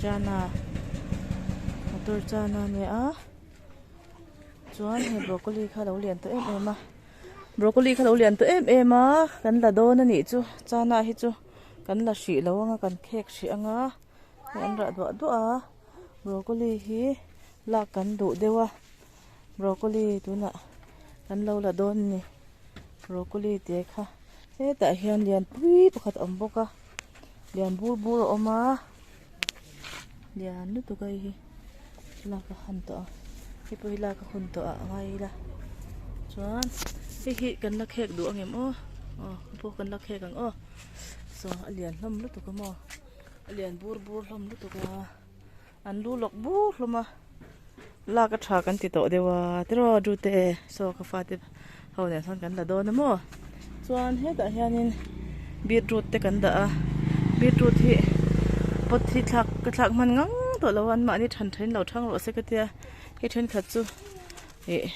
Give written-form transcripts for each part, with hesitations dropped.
Chana motor chana a ni a chuan hei broccoli kha a lo lian tawh em em a broccoli kha a lo lian tawh em em a kan la dawn a nih chu chana hi chu kan la hrih lo ang a kan khek hrih ang a hei an rah duah duah a broccoli hi lak kan duh deuh a broccoli tunah kan lo la dawn a ni broccoli te kha hetah hian lianpui pakhat a awm bawk a lian bur bur a awm a lian lutuk a hei hi lak a hun tawh a hei pawh hi lak a hun tawh ah a ngai ila chuan hei hi kan la khek duh ang em aw aw hei pawh kan la khek ang aw saw a lian hlawm lutuk a maw a lian bur bur hlawm lutuk a. An lu lawk bur hlawm a, lak a tha kan ti tawh deuh a tiraw Dute saw ka fate ho nen sawn kan la dawn a maw chuan hetah hianin beetroot te kan dah a beetroot hi pot hi thlak ka thlak hman ngang tawh lo a anmahni than thain lo thang rawh se ka tia hei thenkhat chu ih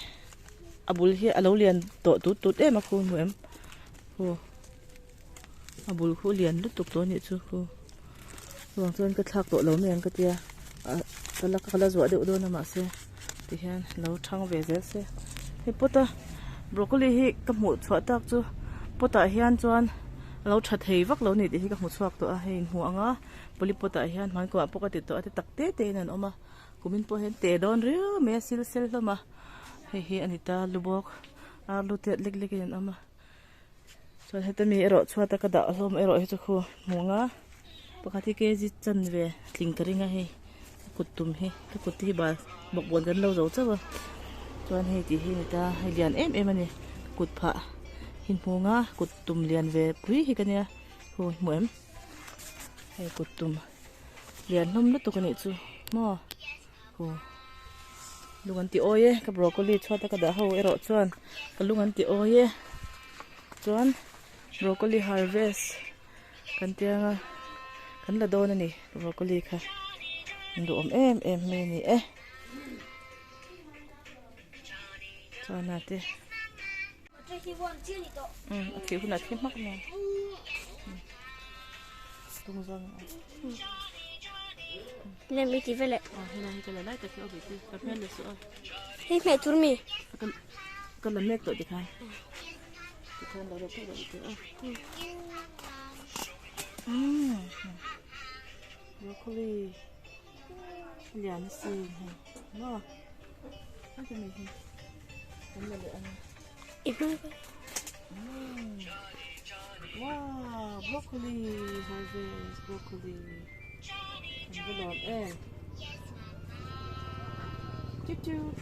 a bul hi a lo lian tawh tut tut em a khu hmu em khu. A bul khu lian lutuk tawh anih chu khu chuvang chuan ka thlak tawh lo mai ang ka tia ah ka la ka la zuah deuh dawn a mahse tihian lo thang ve zel se hei pot a broccoli hi ka hmuh chhuah tak chu pot ah hian chuan a lo tha thei vak lo a ni tih hi ka hmu chhuak tawh a hei inhmu ang a polypot ah hian hmaikawh ah pawh ka ti tawh a ti tak te te in an awm a kumin pawh hian te dawn riau mai a sil sel hlawm a hei hi a ni ta lubawk ar lu tiat lek lek in an awm a. Chuan heta mi erawh chhuata ka dah hlawm erawh hi chu khu hmu ang a pakhat hi kg chan ve tling ka ring a hei ka kut tum hi ka kut te hi bal bawkbawn kan lo zo chauh a chuan hei tih hi a ni ta hei lian em em a ni ka kut phah hi hmu ang a kut tum lian ve pui hi ka nia khu hmu em hei kut tum lian hlawm lutuk a nih chu maw. Aw lung an ti awi e ka broccoli chhuat a ka dah ho erawh chuan ka lung an ti awi e chuan broccoli harvest kan tia anga kan la dawn a ni broccoli kha an duhawm em em mai a ni e chuan a te a thih hunah thi hmak mai tung zawng Lem i ti vele. Aw helai hi ka la lai tak hi aw beti ka hmel leh suh a. Hei hmeh tur mi. Ka ka la mek tawh tikhan. Tikhan lo rawh phawt ti aw. Mm. Broccoli. Lian si hei. No. A ti mi hi. Kan la leh ang. I hmang ka. Mm. Wow, broccoli harvest broccoli. Kan va lawm em. Chip chip.